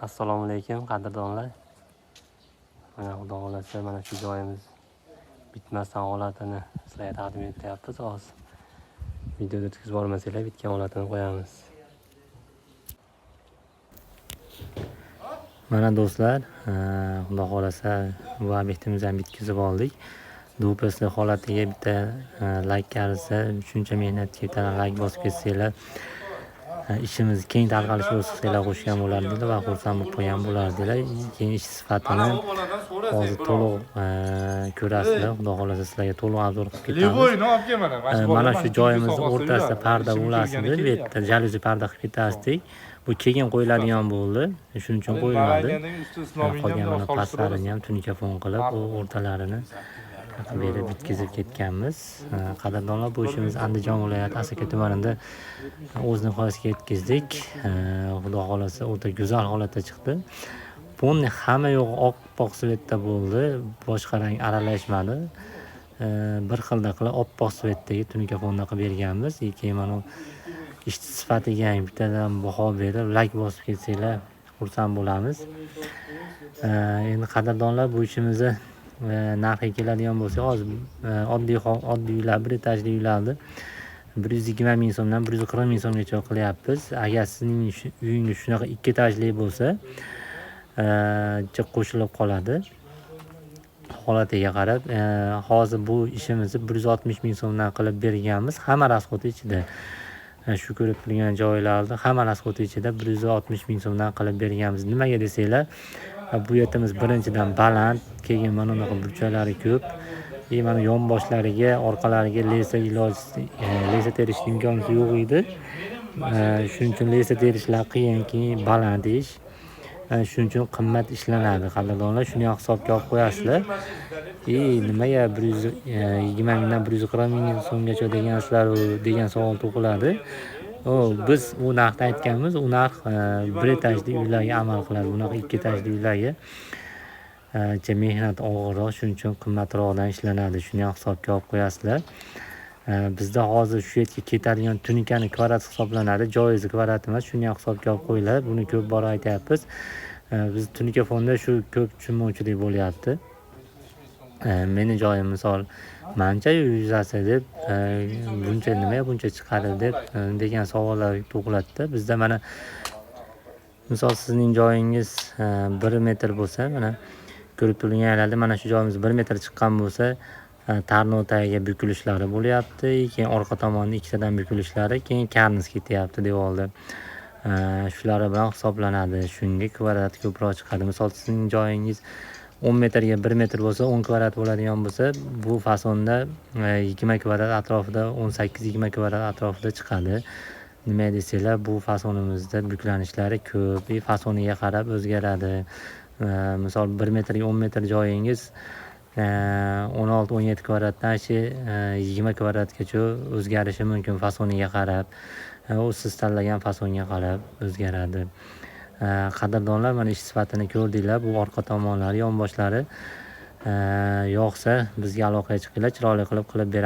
Assalomu alaykum, qadrdonlar. Mana, xudo xohlasa, mana shu joyimiz bitmasdan holatini sizlarga taqdim etyapmiz hozir. Videoda o'tkazib yubormasanglar, bitgan holatini qo'yamiz. Mana do'stlar, xudo xohlasa bu obyektimizni ham bitkazib oldik. Dupleksli holatiga bitta layk qarasa, shuncha mehnatga bitta layk bosib ketsanglar, ishimiz keng tarqalishiga o'z hissanglar qo'shgan bo'lardinglar va xursand bo'lib qo'ygan bo'lardinglar. Keyin ish sifatini hozir to'liq ko'rasizlar. Xudo xohlasa, sizlarga to'liq обзор qilib ketamiz. Любой ni olib kelmana. Mana shu joyimizni o'rtasida parda bo'lasidi, bu yerda jalyuzi parda qilib ketasdik. Bu keyin qo'yiladigan bo'ldi. Shuning uchun qo'yilmadi. Qolgan mana pastlarini ham tunuka fon qilib, u o'rtalarini qilib berib bitkazib ketganmiz. Qadrdonlar, bu ishimiz Andijon viloyati Asaka tumanida o'z nihoyasiga yetkazdik. Xudo xohlasa, o'ta go'zal holatda chiqdi. Полный hamma yo'g'i oppoq цвет da bo'ldi. Boshqa rang aralashmadi. Bir xilda qilib oppoq цвет dagi tunuka fonda qilib berganmiz. Keyin mana ish sifatiga ham bittadan baho berib, layk bosib ketsanglar, xursand bo'lamiz. Endi, qadrdonlar, bu ishimizni narxiga keladigan bo'lsak, hozir oddiy oddiy uylar, bir etajli uylarni 120 000 so'mdan 140 000 so'mgacha qilyapmiz. Agar sizning uyingiz shunaqa ikki etajli bo'lsa, qo'shilib qoladi. Holatiga qarab, hozir bu ishimizni 160 000 so'mdan qilib berganmiz. Hamma расход i ichida. Shu ko'rib turgan joylarni hamma расход i ichida 160 000 so'mdan qilib berganmiz. Nimaga desanglar, bu yerimiz birinchidan baland, keyin mana bunaqa burchaklari ko'p. И mana yonboshlariga, orqalariga леса iloji, леса terishni imkoni yo'q edi. Shuning uchun леса terishlar qiyin, keyin baland ish. Shuning uchun qimmat ishlanadi, qadrdonlar. Shuni ham hisobga olib qo'yasizlar. И nimaga 120 000dan 140 000 so'mgacha degansizlar degan savol tug'iladi. Biz u narxni aytganmiz, u narx bir etajli uylarga amal qiladi. Bunaqa ikki etajli uylarga mehnat og'irroq, shuning uchun qimmatroqdan ishlanadi. Shuni ham hisobga olib qo'yasizlar. Bizda hozir shu yerga ketadigan tunukani kvadrat hisoblanadi, joyizi kvadrat emas, shuni ham hisobga olib qo'yinglar. Buni ko'p bor aytyapmiz. Biz tunuka fonda shu ko'p tushunmovchilik bo'lyapti. Meni joyim misol mancha yuzasi deb, buncha nimaga buncha chiqadi deb degan savollar tug'iladida. Bizda mana misol sizning joyingiz 1 metr bo'lsa, mana ko'rib turganlarda mana shu joyimiz 1 metr chiqqan bo'lsa, tarnov tagiga bukilishlari bo'lyapti, keyin orqa tomonni ikkitadan bukilishlari, keyin karniz ketyapti devorda. Shulari bilan hisoblanadi. Shunga kvadrat ko'proq chiqadi. Misol sizning joyingiz 10 metrga 1 metr bo'lsa, 10 kvadrat bo'ladigan bo'lsa, bu fasonda 20 kvadrat atrofida, 18-20 kvadrat atrofida chiqadi. Nima desanglar, bu fasonimizda buklanishlari ko'p, и fasoniga qarab o'zgaradi. Misol 1 metrga 10 metr joyingiz 16-17 kvadratdan shu 20 kvadratgacha o'zgarishi mumkin fasoniga qarab. U siz tanlagan fasonga qarab o'zgaradi. Qadrdonlar, mana ish sifatini ko'rdinglar. Bu orqa tomonlari, yonboshlari yoqsa, bizga aloqaga chiqinglar, chiroyli qilib qilib beramiz.